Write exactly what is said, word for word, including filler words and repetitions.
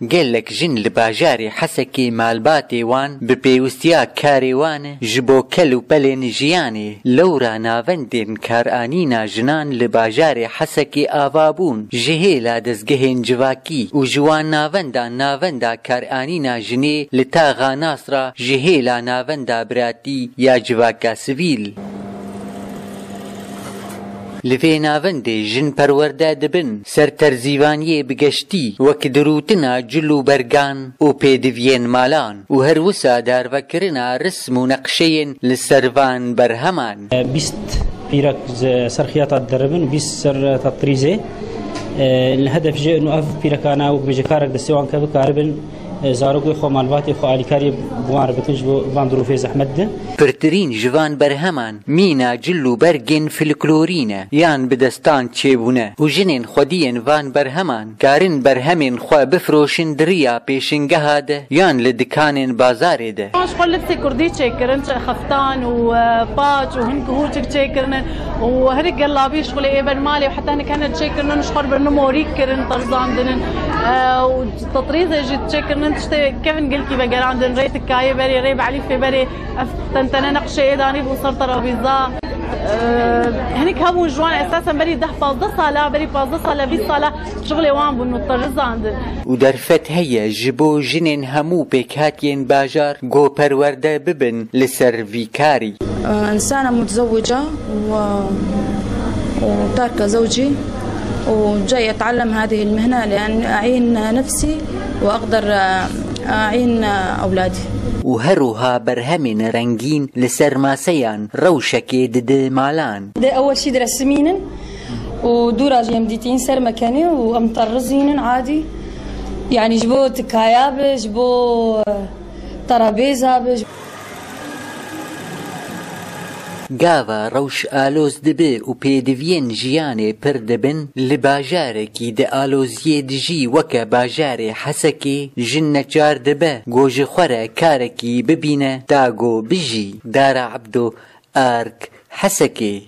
Gelek jin li bajarê Hesekê malbatê wan bi pêwistiya karê wan e ji bo kel û pelên jiyanê. Lewra navendên karanîna jinan li bajarê Hesekê ava bûn. Ji hêla dezgehên civakî û ji wan navendan navenda karanîna jinê li taxa Nasra ji hêla navenda biratî ya civaka sivîl. Li vê navendê jin perwerde dibin ser terzîvaniyê bi geştî, wek dirûtina cil û bergan û pêdiviyên malan û her wisa darvekirina rism û neqşeyên li ser van berheman. Bîst pîrek ji ser xiyata dideribin, bîst ser tatrîzê. Li hedef jê û ev pîrekana wek bêje karek destê wan ke bikaribin, zarokê xwe, malbatê xwe alîkariyê bi wan re bikin ji bo van dirûfê zehmet de. Pirtirîn ji van berheman mîna cil û bergên folklorî ne yan bi destan çêbûne û jinên xwediyên van berheman karin berhemên xwe bifroşin di riya pêşingeha de yan li dikanên bazarê de. Ji xwe libsê kurdî çêkirin, çi xeftan û, e, paç û hin kihûçik çêkirinin û hinek gelabî ji xwe lê ê ber malê û heta hinek hene çêkirinin, ji xwe re birine morîk kirin, terzandinin, e, û tetrîzê jî çêkirinin, tiştê kevin gilkî vegerandin, rê tikayê berê, rê bi elîfê berê, ev tentene neqşê ê danî bû ser terabîza. E, hinek hebûn ji wan esasen berî deh pazdeh sala, berî pazdeh sala, bîst sala şixulê wan bûn û terizandin. Û derfet heye ji bo jinên hemû pêkhatiyên bajar ku perwerde bibin li ser vî karî. إنسانة متزوجة و-، وتاركة زوجي، وجاي أتعلم هذه المهنة لأن أعين نفسي وأقدر أعين أولادي. Û her wiha berhemên rengîn li ser maseyan rewşekê dide malan. De ewel şî diresimînin û dûra jî em dîtîn ser mekenê û em terizînin adî. Yanî ji bo tikaya bi, ji bo terabêza bi. Gava rewş aloz dibe û pêdiviyên jiyanê pir dibin, li bajarekî di aloziyê dijî weke bajarê Hesekê jin neçar dibe ku ji xwe re karekî bibîne ta ku bijî. Dara Ebdo, Ark, Hesekê.